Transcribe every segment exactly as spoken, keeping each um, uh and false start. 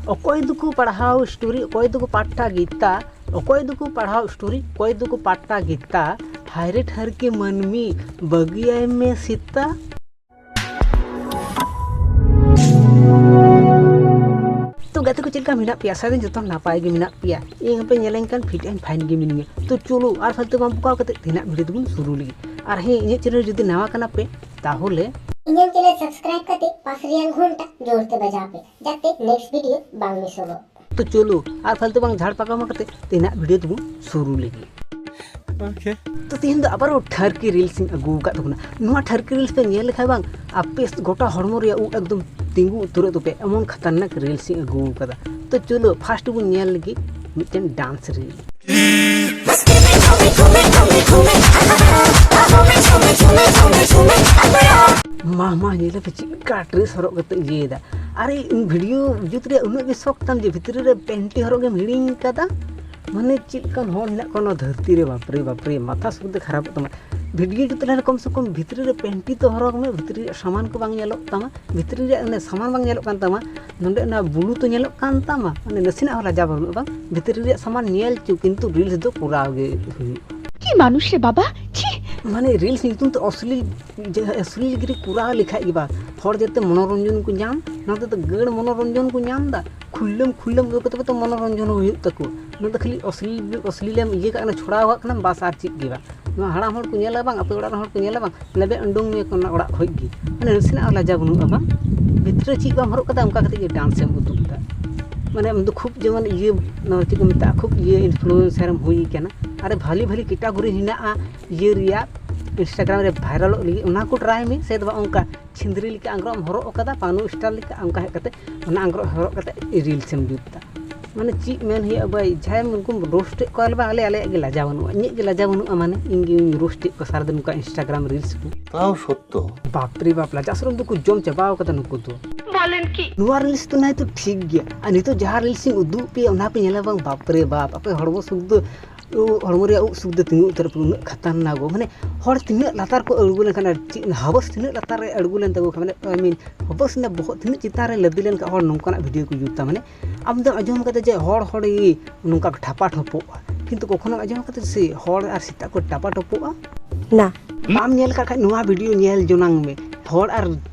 ᱚᱠᱚᱭ ᱫᱚᱠᱚ ᱯᱟᱲᱦᱟᱣ ᱥᱴᱳᱨᱤ, ᱚᱠᱚᱭ ᱫᱚᱠᱚ ᱯᱟᱴᱴᱟ ᱜᱤᱛᱟ, ᱚᱠᱚᱭ ᱫᱚᱠᱚ ᱯᱟᱲᱦᱟᱣ ᱥᱴᱳᱨᱤ, ᱚᱠᱚᱭ ᱫᱚᱠᱚ ᱯᱟᱴᱴᱟ ᱜᱤᱛᱟ᱾ ᱦᱟᱭᱨᱮ ᱴᱷᱟᱹᱨᱠᱤ ᱢᱟᱹᱱᱢᱤ, ᱵᱟᱹᱜᱤᱭᱟᱭ ᱢᱮ ᱥᱮᱛᱟ᱾ ᱛᱚ ᱜᱟᱛᱮ ᱠᱚ, ᱪᱮᱫ ᱞᱮᱠᱟ ᱢᱮᱱᱟᱜ ᱯᱮᱭᱟ? ᱟᱥᱟᱭᱫᱟᱹᱧ ᱡᱚᱛᱚ ᱱᱟᱯᱟᱭ ᱜᱮ ᱢᱮᱱᱟᱜ ᱯᱮᱭᱟ᱾ ᱤᱧ ᱦᱚᱸᱯᱮ ᱧᱮᱞᱮᱧ ᱠᱟᱱ fit and fine ᱜᱮ ᱢᱤᱱᱟᱹᱧᱟ᱾ ᱛᱚ ᱪᱚᱞᱚ, ᱟᱨ ᱯᱷᱟᱞᱛᱩ ᱵᱟᱝ ᱯᱚᱠᱟᱣ ᱠᱟᱛᱮ ᱛᱮᱦᱮᱧᱟᱜ ᱵᱷᱤᱰᱤᱭᱳ ᱫᱚᱵᱚᱱ ᱥᱩᱨᱩ ᱞᱮᱜᱮ᱾ ᱟᱨ ᱦᱮᱸ, ᱤᱧᱟᱹᱜ ᱪᱮᱱᱮᱞ ᱡᱩᱫᱤ ᱱᱟᱣᱟ ᱠᱟᱱᱟ ᱯᱮ, ᱛᱟᱦᱚᱞᱮ ᱤᱧᱟᱹᱜ ᱪᱮᱱᱮᱞ ᱥᱟᱵᱥᱠᱨᱟᱭᱤᱵ ᱠᱟᱛᱮ ᱯᱟᱥ ᱨᱮᱭᱟᱜ ᱜᱷᱚᱱᱴᱟ ᱡᱳᱨ ᱛᱮ ᱵᱟᱡᱟᱣ ᱯᱮ, ᱡᱟᱛᱮ ᱱᱮᱠᱥᱴ ᱵᱷᱤᱰᱤᱭᱳ ᱵᱟᱝ ᱢᱤᱥᱚᱜᱚᱜ᱾ ᱛᱚ ᱪᱚᱞᱚ, ᱟᱨ ᱯᱷᱟᱞᱛᱩ ᱵᱟᱝ ᱡᱷᱟᱲ ᱯᱟᱠᱟᱣ ᱢᱟ ᱠᱟᱛᱮ ᱛᱮᱦᱮᱧᱟᱜ ᱵᱷᱤᱰᱤᱭᱳ ᱫᱚᱵᱚᱱ ᱥᱩᱨᱩ ᱞᱮᱜᱮ᱾ ᱳᱠᱮ᱾ ᱛᱚ ᱛᱮᱦᱮᱧ ᱫᱚ ᱟᱵᱟᱨ ᱴᱷᱟᱨᱠᱤ ᱨᱤᱞᱥ ᱤᱧ ᱟᱹᱜᱩ ᱟᱠᱟᱫ ᱛᱟᱵᱚᱱᱟ᱾ ᱱᱚᱣᱟ ᱴᱷᱟᱨᱠᱤ ᱨᱤᱞᱥ ᱯᱮ ᱧᱮᱞ ᱞᱮᱠᱷᱟᱱ ᱵᱟᱝ, ᱟᱯᱮ ᱜᱚᱴᱟ ᱦᱚᱲᱢᱚ ᱨᱮᱭᱟᱜ ᱩᱵ ᱮᱠᱫᱚᱢ ᱛᱤᱸᱜᱩ ᱩᱛᱟᱹᱨᱚᱜ ᱛᱟᱯᱮ, ᱮᱢᱚᱱ ᱠᱷᱟᱛᱟᱨᱱᱟᱠ ᱨᱤᱞᱥ ᱤᱧ ᱟᱹᱜᱩ ᱟᱠᱟᱫᱟ᱾ ᱛᱚ ᱪᱚᱞᱚ, ᱯᱷᱟᱥᱴ ᱵᱚᱱ ᱧᱮᱞ ᱞᱮᱜᱮ ᱢᱤᱫᱴᱮᱱ ᱰᱟᱱᱥ ᱨᱤᱞ᱾ ᱢᱟ, ᱢᱟ, ᱧᱮᱞ ᱯᱮ ᱪᱮᱫ ᱞᱮᱠᱟ ᱰᱨᱮᱥ ᱦᱚᱨᱚᱜ ᱠᱟᱛᱮ ᱤᱭᱟᱹᱭᱮᱫᱟ᱾ ᱟᱨᱮ, ᱤᱧ ᱵᱷᱤᱰᱤᱭᱳ ᱡᱩᱛ ᱨᱮᱭᱟᱜ ᱩᱱᱟᱹᱜ ᱜᱮ ᱥᱚᱠ ᱛᱟᱢ ᱡᱮ ᱵᱷᱤᱛᱨᱤ ᱨᱮ ᱯᱮᱱᱴᱤ ᱦᱚᱨᱚᱜ ᱜᱮᱢ ᱦᱤᱲᱤᱧ ᱠᱟᱫᱟ? ᱢᱟᱱᱮ, ᱪᱮᱫ ᱞᱮᱠᱟᱱ ᱦᱚᱲ ᱦᱮᱱᱟᱜ ᱠᱚᱣᱟ ᱱᱚᱣᱟ ᱫᱷᱟᱹᱨᱛᱤ ᱨᱮ? ᱵᱟᱯᱨᱮ, ᱵᱟᱯᱨᱮ, ᱢᱟᱛᱷᱟ ᱥᱩᱫᱷᱟᱹ ᱠᱷᱟᱨᱟᱯᱚᱜ ᱛᱟᱢᱟ᱾ ᱵᱷᱤᱰᱤᱭᱳ ᱡᱩᱛ ᱞᱟᱹᱜᱤᱫ ᱠᱚᱢ ᱥᱮ ᱠᱚᱢ ᱵᱷᱤᱛᱨᱤ ᱨᱮ ᱯᱮᱱᱴᱤ ᱛᱚ ᱦᱚᱨᱚᱜᱽ ᱢᱮ, ᱵᱷᱤᱛᱨᱤ ᱨᱮᱭᱟᱜ ᱥᱟᱢᱟᱱ ᱠᱚ ᱵᱟᱝ ᱧᱮᱞᱚᱜ ᱛᱟᱢᱟ, ᱵᱷᱤᱛᱨᱤ ᱨᱮᱭᱟᱜ ᱚᱱᱮ ᱥᱟᱢᱟᱱ ᱵᱟᱝ ᱧᱮᱞᱚᱜ ᱠᱟᱱ ᱛᱟᱢᱟ, ᱱᱚᱸᱰᱮ ᱚᱱᱟ ᱵᱩᱞᱩ ᱛᱚ ᱧᱮᱞᱚᱜ ᱠᱟᱱ ᱛᱟᱢᱟ, ᱢᱟᱱᱮ ᱱᱟᱥᱮᱱᱟᱜ ᱦᱚᱸ ᱞᱟᱡᱟᱣ ᱵᱟᱹᱱᱩᱜᱼᱟ ᱵᱟᱝ, ᱵᱷᱤᱛᱨᱤ ᱨᱮᱭᱟᱜ ᱥᱟᱢᱟᱱ ᱧᱮᱞ ᱪᱚ, ᱠᱤᱱᱛᱩ ᱨᱤᱞᱥ ᱫᱚ ᱠᱚᱨᱟᱣ ᱜᱮ ᱦᱩᱭᱩᱜᱼᱟ᱾ কি মানুষ রে বাবা, ছি। ᱢᱟᱱᱮ ᱨᱤᱞᱥ ᱧᱩᱛᱩᱢ ᱛᱮ ᱚᱥᱞᱤᱞ, ᱡᱮ ᱚᱥᱞᱤᱞ ᱜᱤᱨᱤ ᱠᱚᱨᱟᱣ ᱞᱮᱠᱷᱟᱡ ᱜᱮ ᱵᱟᱥ, ᱦᱚᱲ ᱡᱟᱛᱮ ᱢᱚᱱᱳᱨᱚᱧᱡᱚᱱ ᱠᱚ ᱧᱟᱢ, ᱱᱚᱛᱮ ᱫᱚ ᱜᱟᱹᱲ ᱢᱚᱱᱳᱨᱚᱧᱡᱚᱱ ᱠᱚ ᱧᱟᱢ ᱮᱫᱟ, ᱠᱷᱩᱞᱞᱟᱹᱢ ᱠᱷᱩᱞᱞᱟᱹᱢ ᱩᱫᱩᱜ ᱠᱟᱛᱮ ᱛᱚ ᱢᱚᱱᱳᱨᱚᱧᱡᱚᱱ ᱦᱚᱸ ᱦᱩᱭᱩᱜ ᱛᱟᱠᱚ᱾ ᱱᱚᱣᱟ ᱫᱚ ᱠᱷᱟᱹᱞᱤ ᱚᱥᱞᱤᱞ, ᱚᱥᱞᱤᱞᱮᱢ ᱤᱭᱟᱹ ᱠᱟᱜ ᱠᱟᱱᱟ, ᱪᱷᱚᱲᱟᱣ ᱠᱟᱜ ᱠᱟᱱᱟᱢ, ᱵᱟᱥ, ᱟᱨ ᱪᱮᱫ ᱜᱮ ᱵᱟᱝ᱾ ᱱᱚᱣᱟ ᱦᱟᱲᱟᱢ ᱦᱚᱲ ᱠᱚ ᱧᱮᱞᱟ ᱵᱟᱝ, ᱟᱯᱮ ᱚᱲᱟᱜ ᱨᱮᱱ ᱦᱚᱲ ᱠᱚ ᱧᱮᱞᱟ ᱵᱟᱝ, ᱞᱮᱵᱮᱫ ᱩᱰᱩᱝ ᱢᱮᱭᱟ ᱠᱚ ᱚᱱᱟ ᱚᱲᱟᱜ ᱠᱷᱚᱡ ᱜᱮ᱾ ᱢᱟᱱᱮ ᱱᱟᱥᱮᱱᱟᱜ ᱦᱚᱸ ᱞᱟᱡᱟ ᱵᱟᱹᱱᱩᱜᱼᱟ ᱵᱟᱝ? ᱵᱷᱤᱛᱨᱤ ᱨᱮ ᱪᱮᱫ ᱵᱟᱢ ᱦᱚᱨᱚᱜ ᱠᱟᱫᱟ, ᱚᱱᱠᱟ ᱠᱟᱛᱮ ᱜᱮ ᱰᱟᱱᱥ ᱮᱢ ᱩᱫᱩᱜ ᱮᱫᱟ᱾ ᱢᱟᱱᱮ ᱟᱢ ᱫᱚ ᱠᱷᱩᱵ ᱡᱮᱢᱚᱱ ᱤᱭᱟᱹ, ᱱᱚᱣᱟ ᱪᱮᱫ ᱠᱚ ᱢᱮᱛᱟᱜᱼᱟ, ᱠᱷᱩᱵ ᱤᱭᱟᱹ ᱤᱱᱯᱷᱞᱩᱭᱮᱱᱥᱟᱨ ᱮᱢ ᱦᱩᱭ ᱠᱟᱱᱟ᱾ ᱟᱨᱮ ᱵᱷᱟᱞᱤ ᱵᱷᱟᱞᱤ ᱠᱮᱴᱟᱜᱚᱨᱤ ᱦᱮᱱᱟᱜᱼᱟ ᱤᱭᱟᱹ ᱨᱮᱭᱟᱜ, ᱤᱱᱥᱴᱟᱜᱨᱟᱢ ᱨᱮ ᱵᱷᱟᱭᱨᱟᱞᱚᱜ ᱞᱟᱹᱜᱤᱫ, ᱚᱱᱟ ᱠᱚ ᱴᱨᱟᱭ ᱢᱮ᱾ ᱥᱮ ᱫᱚ ᱵᱟᱝ ᱚᱱᱠᱟ ᱪᱷᱤᱸᱫᱽᱨᱤ ᱞᱮᱠᱟ ᱟᱝᱨᱚᱵ ᱮᱢ ᱦᱚᱨᱚᱜ ᱟᱠᱟᱫᱟ, ᱯᱟᱱᱩ ᱥᱴᱟᱭᱤᱞ ᱞᱮᱠᱟ, ᱚᱱᱠᱟ ᱦᱮᱡ ᱠᱟᱛᱮ ᱚᱱᱟ ᱟᱝᱨᱚᱵ ᱦᱚᱨᱚᱜ ᱠᱟᱛᱮ ᱨᱤᱞᱥ ᱮᱢ ᱡᱩᱛ ᱮᱫᱟ᱾ ᱢᱟᱱᱮ ᱪᱮᱫ ᱢᱮᱱ ᱦᱩᱭᱩᱜᱼᱟ ᱵᱟᱭ, ᱡᱟᱦᱟᱸᱭ ᱩᱱᱠᱩᱢ ᱨᱳᱥᱴ ᱮᱫ ᱠᱚᱣᱟ ᱵᱟᱝ, ᱟᱞᱮ, ᱟᱞᱮᱭᱟᱜ ᱜᱮ ᱞᱟᱡᱟᱣ ᱵᱟᱹᱱᱩᱜᱼᱟ, ᱤᱧᱟᱹᱜ ᱜᱮ ᱞᱟᱡᱟᱣ ᱵᱟᱹᱱᱩᱜᱼᱟ᱾ ᱢᱟᱱᱮ ᱤᱧ ᱜᱮᱧ ᱨᱳᱥᱴ ᱮᱫ ᱠᱚᱣᱟ ᱥᱟᱨᱟᱫᱤᱱ ᱱᱚᱝᱠᱟ ᱤᱱᱥᱴᱟᱜᱨᱟᱢ ᱨᱤᱞᱥ ᱠᱚ᱾ তাও সত্য। ᱵᱟᱯ ᱨᱮ ᱵᱟᱯ, ᱞᱟᱡᱟᱣ ᱥᱚᱨᱚᱢ ᱫᱚᱠᱚ ᱡᱚᱢ ᱪᱟᱵᱟᱣ ᱠᱟᱫᱟ ᱱᱩᱠᱩ ᱫᱚ᱾ ᱵᱚᱞᱮᱱ ᱠᱤ? ᱱᱚᱣᱟ ᱨᱤᱞᱥ ᱫᱚ ᱱᱟᱭ ᱛᱚ ᱴᱷᱤᱠ ᱜᱮᱭᱟ, ᱟᱨ ᱱᱤᱛᱚᱜ ᱡᱟᱦᱟᱸ ᱨᱤᱞᱥ ᱤᱧ ᱩᱫᱩᱜ ᱯᱮᱭᱟ ᱚᱱᱟ ᱯᱮ ᱧᱮᱞᱟ ᱵᱟᱝ, ᱵᱟᱯ ᱨᱮ ᱵᱟᱯ, ᱟᱯᱮ ᱦᱚᱲᱢᱚ ᱥᱩᱠ ᱫᱚ ᱦᱚᱲᱢᱚ ᱨᱮᱭᱟᱜ ᱩᱵ ᱥᱩᱠ ᱫᱚ ᱛᱤᱸᱜᱩ ᱩᱛᱟᱹᱨᱚᱜ ᱠᱟᱱᱟ, ᱩᱱᱟᱹᱜ ᱠᱷᱟᱛᱟᱨᱱᱟᱠ ᱜᱚ᱾ ᱢᱟᱱᱮ ᱦᱚᱲ ᱛᱤᱱᱟᱹᱜ ᱞᱟᱛᱟᱨ ᱠᱚ ᱟᱬᱜᱚ ᱞᱮᱱᱠᱷᱟᱱ, ᱟᱨ ᱪᱮᱫ ᱦᱟᱵᱟᱥ ᱛᱤᱱᱟᱹᱜ ᱞᱟᱛᱟᱨ ᱨᱮ ᱟᱬᱜᱚ ᱞᱮᱱ ᱛᱟᱠᱚ ᱠᱷᱟᱱ, ᱢᱟᱱᱮ ᱟᱭ ᱢᱤᱱ ᱦᱟᱵᱟᱥ ᱨᱮᱱᱟᱜ ᱵᱚᱦᱚᱜ ᱛᱤᱱᱟᱹᱜ ᱪᱮᱛᱟᱱ ᱨᱮ ᱞᱟᱫᱮ ᱞᱮᱱᱠᱷᱟᱱ ᱦᱚᱲ ᱱᱚᱝᱠᱟᱱᱟᱜ ᱵᱷᱤᱰᱤᱭᱳ ᱠᱚ ᱡᱩᱛᱟ᱾ ᱢᱟᱱᱮ ᱟᱢ ᱫᱚᱢ ᱟᱸᱡᱚᱢ ᱠᱟᱫᱟ ᱡᱮ ᱦᱚᱲ ᱦᱚᱲ ᱜᱮ ᱱᱚᱝᱠᱟ ᱠᱚ ᱴᱷᱟᱯᱟ ᱴᱷᱚᱯᱚᱜᱼᱟ, ᱠᱤᱱᱛᱩ ᱠᱚᱠᱷᱚᱱᱚᱢ ᱟᱸᱡᱚᱢ ᱠᱟᱫᱟ ᱥᱮ ᱦᱚᱲ ᱟᱨ ᱥᱮᱛᱟ ᱠᱚ ᱴᱟᱯᱟ ᱴᱚᱯᱚᱜᱼᱟ? ᱱᱟ᱾ ᱵᱟᱢ ᱧᱮᱞ ᱠᱟᱜ ᱠᱷᱟᱡ ᱱᱚᱣᱟ ᱵᱷᱤᱰᱤᱭᱳ ᱧᱮᱞ ᱡᱚᱱᱟᱝ ᱢᱮ, ᱦᱚᱲ ᱟᱨ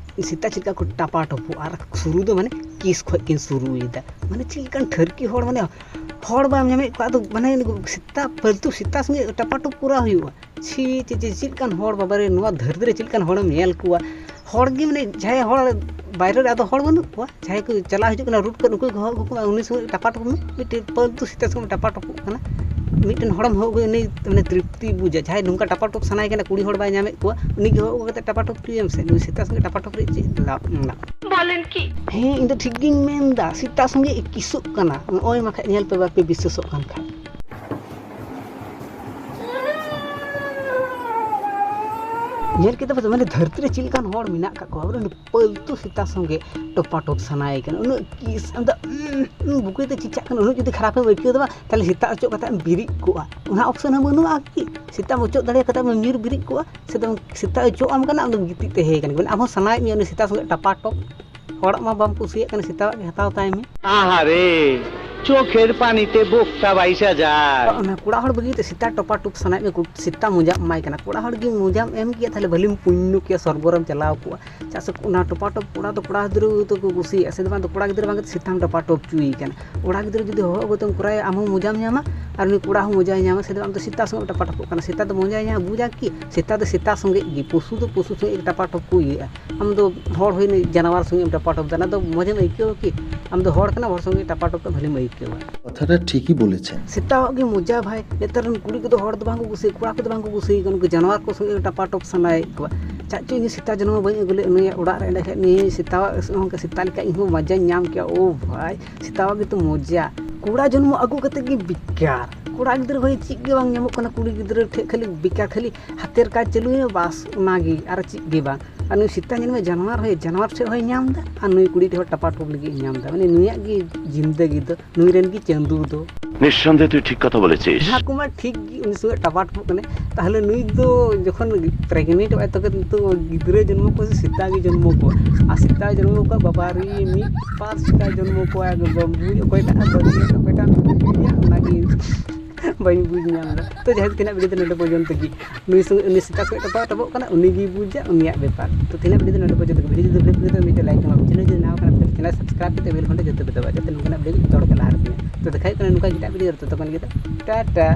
ᱥᱮᱛᱟ ᱪᱮᱫ ᱞᱮᱠᱟ ᱠᱚ ᱴᱟᱯᱟ ᱴᱚᱯᱚᱜᱼᱟ᱾ ᱟᱨ ᱥᱩᱨᱩ ᱫᱚ ᱢᱟᱱᱮ ᱠᱤᱥ ᱠᱷᱚᱡ ᱠᱤᱱ ᱥᱩᱨᱩᱭᱮᱫᱟ᱾ ᱢᱟᱱᱮ ᱪᱮᱫ ᱞᱮᱠᱟᱱ ᱴᱷᱟᱹᱨᱠᱤ ᱦᱚᱲ, ᱢᱟᱱᱮ ᱦᱚᱲ ᱵᱟᱢ ᱧᱟᱢᱮᱫ ᱠᱚᱣᱟ, ᱟᱫᱚ ᱢᱟᱱᱮ ᱱᱩᱠᱩ ᱥᱮᱛᱟ, ᱯᱟᱹᱞᱛᱩ ᱥᱮᱛᱟ ᱥᱚᱸᱜᱮ ᱴᱟᱯᱟ ᱴᱚᱯ ᱠᱚᱨᱟᱣ ᱦᱩᱭᱩᱜᱼᱟ᱾ ᱪᱷᱤ ᱪᱷᱤ ᱪᱷᱤ, ᱪᱮᱫ ᱞᱮᱠᱟᱱ ᱦᱚᱲ ᱵᱟᱵᱟᱨᱮ, ᱱᱚᱣᱟ ᱫᱷᱟᱹᱨᱛᱤ ᱨᱮ ᱪᱮᱫ ᱞᱮᱠᱟᱱ ᱦᱚᱲᱮᱢ ᱧᱮᱞ ᱠᱚᱣᱟ? ᱦᱚᱲ ᱜᱮ ᱢᱟᱱᱮ ᱡᱟᱦᱟᱸᱭ ᱦᱚᱲ ᱵᱟᱭᱨᱮ ᱨᱮ, ᱟᱫᱚ ᱦᱚᱲ ᱵᱟᱹᱱᱩᱜ ᱠᱚᱣᱟ, ᱡᱟᱦᱟᱸᱭ ᱠᱚ ᱪᱟᱞᱟᱣ ᱦᱤᱡᱩᱜ ᱠᱟᱱᱟ ᱨᱩᱴ ᱠᱚᱨᱮ, ᱩᱱᱠᱩ ᱜᱮ ᱦᱚᱦᱚ ᱟᱹᱜᱩ ᱠᱚᱢᱟ, ᱩᱱᱤ ᱥᱚᱸᱜᱮ ᱴᱟᱯᱟ ᱴᱚᱯ ᱢᱮ, ᱢᱤᱫᱴᱮᱱ ᱯᱟᱹᱞᱛᱩ ᱥᱮᱛᱟ ᱥᱚᱸᱜᱮ ᱴᱟᱯᱟ ᱴᱚᱯᱚᱜ ᱠᱟᱱᱟ᱾ ᱢᱤᱫᱴᱮᱱ ᱦᱚᱲᱮᱢ ᱦᱚᱦᱚ ᱟᱹᱜᱩᱭᱟ, ᱩᱱᱤ ᱢᱟᱱᱮ ᱛᱨᱤᱯᱛᱤ ᱵᱩᱡᱟ᱾ ᱡᱟᱦᱟᱸᱭ ᱱᱚᱝᱠᱟ ᱴᱟᱯᱟ ᱴᱚᱯ ᱥᱟᱱᱟᱭᱮ ᱠᱟᱱᱟ, ᱠᱩᱲᱤ ᱦᱚᱲ ᱵᱟᱭ ᱧᱟᱢᱮᱫ ᱠᱚᱣᱟ, ᱩᱱᱤ ᱜᱮ ᱦᱚᱦᱚ ᱟᱹᱜᱩ ᱠᱟᱛᱮ ᱴᱟᱯᱟ ᱴᱚᱯ ᱦᱚᱪᱚᱭᱮᱢ ᱥᱮ, ᱱᱩᱭ ᱥᱮᱛᱟ ᱥᱚᱸᱜᱮ ᱴᱟᱯᱟ ᱴᱚᱯ ᱨᱮ ᱪᱮᱫ ᱞᱟᱵᱷ ᱢᱮᱱᱟᱜᱼᱟ? ᱵᱚᱞᱮᱱ ᱠᱤ? ᱦᱮᱸ, ᱤᱧ ᱫᱚ ᱴᱷᱤᱠ ᱜᱤᱧ ᱢᱮᱱ ᱮᱫᱟ, ᱥᱮᱛᱟ ᱥᱚᱸᱜᱮ ᱠᱤᱥᱚᱜ ᱠᱟᱱᱟ᱾ ᱱᱚᱜᱼᱚᱭ ᱢᱟ ᱠᱷᱟᱡ, ᱧᱮᱞ ᱯᱮ, ᱵᱟᱯᱮ ᱵᱤᱥᱥᱟᱹᱥᱚᱜ ᱠᱟᱱ ᱠᱷᱟᱡ᱾ ᱧᱮᱞ ᱠᱮᱫᱟ ᱯᱮ ᱛᱚ, ᱢᱟᱱᱮ ᱫᱷᱟᱹᱨᱛᱤ ᱨᱮ ᱪᱮᱫ ᱞᱮᱠᱟᱱ ᱦᱚᱲ ᱢᱮᱱᱟᱜ ᱠᱟᱜ ᱠᱚᱣᱟ, ᱵᱚᱞᱮ ᱯᱟᱹᱞᱛᱩ ᱥᱮᱛᱟ ᱥᱚᱸᱜᱮ ᱴᱚᱯᱟᱴᱚᱯ ᱥᱟᱱᱟᱭᱮ ᱠᱟᱱᱟ, ᱩᱱᱟᱹᱜ ᱠᱤᱥ, ᱟᱢ ᱫᱚ, ᱩᱸ, ᱩᱸ, ᱵᱩᱠᱟᱹ ᱛᱮ ᱪᱤᱪᱟᱜ ᱠᱟᱱᱟ, ᱩᱱᱟᱹᱜ ᱡᱩᱫᱤ ᱠᱷᱟᱨᱟᱯᱮᱢ ᱟᱹᱭᱠᱟᱹᱣ ᱫᱟ ᱵᱟᱝ, ᱛᱟᱦᱞᱮ ᱥᱮᱛᱟ ᱚᱪᱚᱜ ᱠᱟᱛᱮ ᱮᱢ ᱵᱤᱨᱤᱫ ᱠᱚᱜᱼᱟ᱾ ᱚᱱᱟ ᱚᱯᱥᱚᱱ ᱦᱚᱸ ᱵᱟᱹᱱᱩᱜᱼᱟ ᱠᱤ? ᱥᱮᱛᱟᱢ ᱚᱪᱚᱜ ᱫᱟᱲᱮ ᱠᱟᱛᱮ ᱮᱢ ᱧᱤᱨ ᱵᱤᱨᱤᱫ ᱠᱚᱜᱼᱟ, ᱥᱮ ᱫᱚ ᱥᱮᱛᱟ ᱚᱪᱚᱜ ᱟᱢ ᱠᱟᱱᱟ, ᱟᱢ ᱫᱚᱢ ᱜᱤᱛᱤᱡ ᱛᱟᱦᱮᱸ ᱠᱟᱱᱟ᱾ ᱟᱢ ᱦᱚᱸ ᱥᱟᱱᱟᱭᱮᱫ ᱢᱮᱭᱟ ᱩᱱᱤ ᱥᱮᱛᱟ ᱥᱚᱸᱜᱮ ᱴᱟᱯᱟᱴᱚᱯ᱾ ᱦᱚᱲᱟᱜ ᱢᱟ ᱵᱟᱢ ᱠᱩᱥᱤᱭᱟᱜ ᱠᱟᱱᱟ, ᱥᱮᱛᱟᱣᱟᱜ ᱜᱮ ᱦᱟᱛᱟᱣ ᱛᱟᱭ ᱢᱮ᱾ আহারে, চোখের পানিতে বোকটা বাইশ হাজার। ᱚᱱᱟ ᱠᱚᱲᱟ ᱦᱚᱲ ᱵᱟᱹᱜᱤ ᱠᱟᱛᱮ ᱥᱮᱛᱟ ᱴᱚᱯᱟᱴᱚᱯ ᱥᱟᱱᱟᱭᱮᱫ ᱢᱮ, ᱥᱮᱛᱟ ᱢᱚᱡᱟᱢ ᱮᱢᱟᱭ ᱠᱟᱱᱟ᱾ ᱠᱚᱲᱟ ᱦᱚᱲ ᱜᱮ ᱢᱚᱡᱟᱢ ᱮᱢ ᱠᱮᱭᱟ, ᱛᱟᱦᱞᱮ ᱵᱷᱟᱹᱞᱤᱢ ᱯᱩᱧᱱᱚ ᱠᱮᱭᱟ, ᱥᱚᱨᱜᱚ ᱨᱮᱢ ᱪᱟᱞᱟᱣ ᱠᱚᱜᱼᱟ᱾ ᱪᱮᱫᱟᱜ ᱥᱮ ᱚᱱᱟ ᱴᱚᱯᱟᱴᱚᱯ ᱠᱚᱲᱟ ᱫᱚ ᱠᱚᱲᱟ ᱜᱤᱫᱽᱨᱟᱹ ᱫᱚᱠᱚ ᱠᱩᱥᱤᱭᱟᱜᱼᱟ, ᱥᱮ ᱫᱚ ᱵᱟᱝ ᱫᱚ ᱠᱚᱲᱟ ᱜᱤᱫᱽᱨᱟᱹ ᱵᱟᱝ ᱠᱟᱛᱮ ᱥᱮᱛᱟᱢ ᱴᱚᱯᱟᱴᱚᱯ ᱦᱚᱪᱚᱭᱮ ᱠᱟᱱᱟ᱾ ᱠᱚᱲᱟ ᱜᱤᱫᱽᱨᱟᱹ ᱡᱩᱫᱤ ᱦᱚᱦᱚ ᱟᱹᱜᱩ ᱛᱮᱢ ᱠᱚᱨᱟᱭᱟ, ᱟᱢ ᱦᱚᱸ ᱢᱚᱡᱟᱢ ᱧᱟᱢᱟ, ᱟᱨ ᱩᱱᱤ ᱠᱚᱲᱟ ᱦᱚᱸ ᱢᱚᱡᱟᱭ ᱧᱟᱢᱟ᱾ ᱥᱮ ᱫᱚ ᱟᱢ ᱫᱚ ᱥᱮᱛᱟ ᱥᱚᱸᱜᱮ ᱴᱚᱯᱟᱴᱚᱯᱚᱜ ᱠᱟᱱᱟ, ᱥᱮᱛᱟ ᱫᱚ ᱢᱚᱡᱟᱭ ᱧᱟᱢᱟ, ᱵᱩᱡᱟ ᱠᱤ? ᱥᱮᱛᱟ ᱫᱚ ᱥᱮᱛᱟ ᱥᱚᱸᱜᱮ ᱜᱮ, ᱯᱚᱥᱩ ᱫᱚ ᱯᱚᱥᱩ ᱥᱚᱸᱜᱮ ᱜᱮ ᱴᱟᱯᱟᱴᱚᱯ ᱠᱚ ᱤᱭᱟᱹᱜᱼᱟ᱾ ᱟᱢ ᱫᱚ ᱦᱚᱲ ᱦᱩᱭᱱᱟ ᱡᱟᱱᱣᱟᱨ ᱥᱚᱸᱜᱮ ᱮᱢ ᱴᱟᱯᱟᱴᱚᱯ ᱫᱟ, ᱚᱱᱟ ᱫᱚ ᱢᱚᱡᱮᱢ ᱟᱹᱭᱠᱟᱹᱣᱟ ᱠᱤ? ᱟᱢ ᱫᱚ ᱦᱚᱲ ᱠᱟᱱᱟᱢ, ᱦᱚᱲ ᱥᱚᱸᱜᱮ ᱴᱟᱯᱟᱴᱚᱯ ᱫᱚ ᱵᱷᱟᱹᱞᱤᱢ ᱟᱹᱭᱠᱟᱹᱣᱟ᱾ ᱠᱟᱛᱷᱟᱴᱟ ᱴᱷᱤᱠ ᱜᱮ ᱵᱚᱞᱮᱪᱷᱮᱱ᱾ ᱥᱮᱛᱟᱣᱟᱜ ᱜᱮ ᱢᱚᱡᱟ ᱵᱷᱟᱭ᱾ ᱱᱮᱛᱟᱨ ᱨᱮᱱ ᱠᱩᱲᱤ ᱠᱚᱫᱚ ᱦᱚᱲ ᱫᱚ ᱵᱟᱝ ᱠᱚ ᱠᱩᱥᱤᱭᱟᱜᱼᱟ, ᱠᱚᱲᱟ ᱠᱚᱫᱚ ᱵᱟᱝ ᱠᱚ ᱠᱩᱥᱤᱭᱟᱜᱼᱟ, ᱩᱱᱠᱩ ᱡᱟᱱᱣᱟᱨ ᱠᱚ ᱥᱚᱸᱜᱮ ᱴᱟᱯᱟᱴᱚᱯ ᱥᱟᱱᱟᱭᱮᱫ ᱠᱚᱣᱟ᱾ ᱪᱟᱜ ᱪᱚ ᱤᱧ ᱥᱮᱛᱟ ᱡᱚᱱᱢᱚ ᱵᱟᱹᱧ ᱟᱹᱜᱩ ᱞᱮᱫ ᱱᱩᱭᱟᱜ ᱚᱲᱟᱜ ᱨᱮ, ᱮᱸᱰᱮᱠᱷᱟᱱ ᱱᱩᱭ ᱥᱮᱛᱟᱣᱟᱜ ᱥᱚᱸᱜᱮ ᱥᱮᱛᱟ ᱞᱮᱠᱟ ᱤᱧ ᱦᱚᱸ ᱢᱚᱡᱟᱧ ᱧᱟᱢ ᱠᱮᱭᱟ᱾ ᱳ ᱵᱷᱟᱭ, ᱥᱮᱛᱟᱣᱟᱜ ᱜᱮᱛᱚ ᱢᱚᱡᱟ᱾ ᱠᱚᱲᱟ ᱡᱚᱱᱢᱚ ᱟᱹᱜᱩ ᱠᱟᱛᱮ ᱜᱮ ᱵᱮᱠᱟᱨ᱾ ᱠᱚᱲᱟ ᱜᱤᱫᱽᱨᱟᱹ ᱦᱚᱭ ᱪᱮᱫ ᱜᱮ ᱵᱟᱝ ᱧᱟᱢᱚᱜ ᱠᱟᱱᱟ, ᱠᱩᱲᱤ ᱜᱤᱫᱽᱨᱟᱹ ᱴᱷᱮᱡ ᱠᱷᱟᱹᱞᱤ ᱵᱮᱠᱟᱨ, ᱠᱷᱟᱹᱞᱤ ᱦᱟᱛᱮᱨ ᱠᱟᱡᱽ ᱪᱟᱹᱞᱩᱭ ᱢᱮ, ᱵᱟᱥ, ᱚᱱᱟᱜᱮ, ᱟᱨ ᱪᱮᱫ ᱜᱮ ᱵᱟᱝ᱾ ᱟᱨ ᱱᱩᱭ ᱥᱮᱛᱟ ᱧᱮᱞ ᱢᱮ, ᱡᱟᱱᱣᱟᱨ ᱦᱚᱸ, ᱡᱟᱱᱣᱟᱨ ᱴᱷᱮᱱ ᱦᱚᱸᱭ ᱧᱟᱢ ᱮᱫᱟ, ᱟᱨ ᱱᱩᱭ ᱠᱩᱲᱤ ᱴᱷᱮᱱ ᱦᱚᱸ ᱴᱟᱯᱟᱴᱩᱯ ᱞᱟᱹᱜᱤᱫ ᱮ ᱧᱟᱢ ᱮᱫᱟ᱾ ᱢᱟᱱᱮ ᱱᱩᱭᱟᱜ ᱜᱮ ᱡᱤᱱᱫᱮᱜᱤ ᱫᱚ, ᱱᱩᱭ ᱨᱮᱱ ᱜᱮ ᱪᱟᱸᱫᱩ ᱫᱚ᱾ নিঃসন্দেহে তুই ঠিক কথা বলেছিস। ᱚᱱᱟ ᱠᱚᱢᱟ ᱴᱷᱤᱠ ᱜᱮ, ᱩᱱᱤ ᱥᱚᱸᱜᱮ ᱴᱟᱯᱟᱴᱩᱯ ᱠᱟᱱᱟᱭ᱾ ᱛᱟᱦᱚᱞᱮ ᱱᱩᱭ ᱫᱚ ᱡᱚᱠᱷᱚᱱ ᱯᱨᱮᱜᱱᱮᱱᱴ ᱚᱜᱼᱟᱭ, ᱛᱚᱠᱷᱚᱱ ᱫᱚ ᱜᱤᱫᱽᱨᱟᱹ ᱡᱚᱱᱢᱚ ᱠᱚᱣᱟ ᱥᱮ ᱥᱮᱛᱟ ᱜᱮ ᱡᱚᱱᱢᱚ ᱠᱚᱣᱟ? ᱟᱨ ᱥᱮᱛᱟ ᱡᱚᱱᱢᱚ ᱠᱚᱣᱟ, ᱵᱟᱵᱟ ᱨᱮ, ᱢᱤᱫ ᱯᱟᱨ ᱥᱮᱛᱟ ᱡᱚᱱᱢᱚ ᱠᱚᱣᱟ, ᱮᱠᱫᱚᱢ ᱵᱩᱡᱽ ᱚᱠᱚᱭᱴᱟᱜ ᱵᱟᱹᱜᱤᱭᱟ, ᱚᱠᱚᱭᱴᱟᱜ ᱮᱢ ᱵᱩᱡᱽ ᱜᱮᱭᱟ, ᱚᱱᱟᱜᱮ ᱵᱟᱹᱧ ᱵᱩᱡᱽ ᱧᱟᱢ ᱮᱫᱟ᱾ ᱛᱚ ᱡᱟᱦᱟᱸ ᱛᱤᱱᱟᱹᱜ ᱵᱷᱤᱰᱤᱭᱳ ᱫᱚ ᱱᱚᱰᱮ ᱯᱚᱨᱡᱚᱱᱛᱚ ᱜᱮ᱾ ᱱᱩᱭ ᱥᱚᱸᱜᱮ, ᱩᱱᱤ ᱥᱮᱛᱟ ᱥᱚᱸᱜᱮ ᱴᱟᱯᱟᱣ ᱴᱟᱯᱚᱜ ᱠᱟᱱᱟ, ᱩᱱᱤ ᱜᱮᱭ ᱵᱩᱡᱟ ᱩᱱᱤᱭᱟᱜ ᱵᱮᱯᱟᱨ᱾ ᱛᱚ ᱛᱤᱱᱟᱹᱜ ᱵᱷᱤᱰᱤᱭᱳ ᱫᱚ ᱱᱚᱰᱮ ᱯᱚᱨᱡᱚᱱᱛᱚ ᱜᱮ᱾ ᱵᱷᱤᱰᱤᱭᱳ ᱡᱩᱫᱤ ᱵᱷᱟᱞᱮ ᱵᱩᱡᱷᱟᱹᱣ ᱠᱮᱫᱟ, ᱢᱤᱫᱴᱮᱱ ᱞᱟᱭᱤᱠ ᱮᱢᱟ, ᱪᱮᱱᱮᱞ ᱡᱩᱫᱤ ᱱᱟᱣᱟ ᱠᱟᱱᱟ, ᱪᱮᱱᱮᱞ ᱥᱟᱵᱥᱠᱨᱟᱭᱤᱵ ᱠᱟᱛᱮ ᱵᱮᱞ ᱜᱷᱚᱱᱴᱟ ᱡᱚᱛᱚ ᱯᱮ ᱫᱟᱵᱟᱭᱟ, ᱡᱟᱛᱮ ᱱᱚᱝᱠᱟᱱᱟᱜ ᱵᱷᱤᱰᱤᱭᱳ ᱡᱚᱛᱚ ᱦᱚᱲ ᱠᱚ ᱞᱟᱦᱟ ᱨᱮ ᱯᱮ ᱧᱟᱢ᱾ ᱛᱚ ᱫᱮᱠᱷᱟ ᱦᱩᱭᱩᱜ ᱠᱟᱱᱟ ᱱᱚᱝᱠᱟ ᱮᱴᱟᱜ ᱵᱷᱤᱰᱤᱭᱳ ᱨᱮ, ᱛᱚᱛᱚᱠᱷᱚᱱ ᱞᱟᱹᱜᱤᱫ ᱫᱚ ᱴᱟᱴᱟ᱾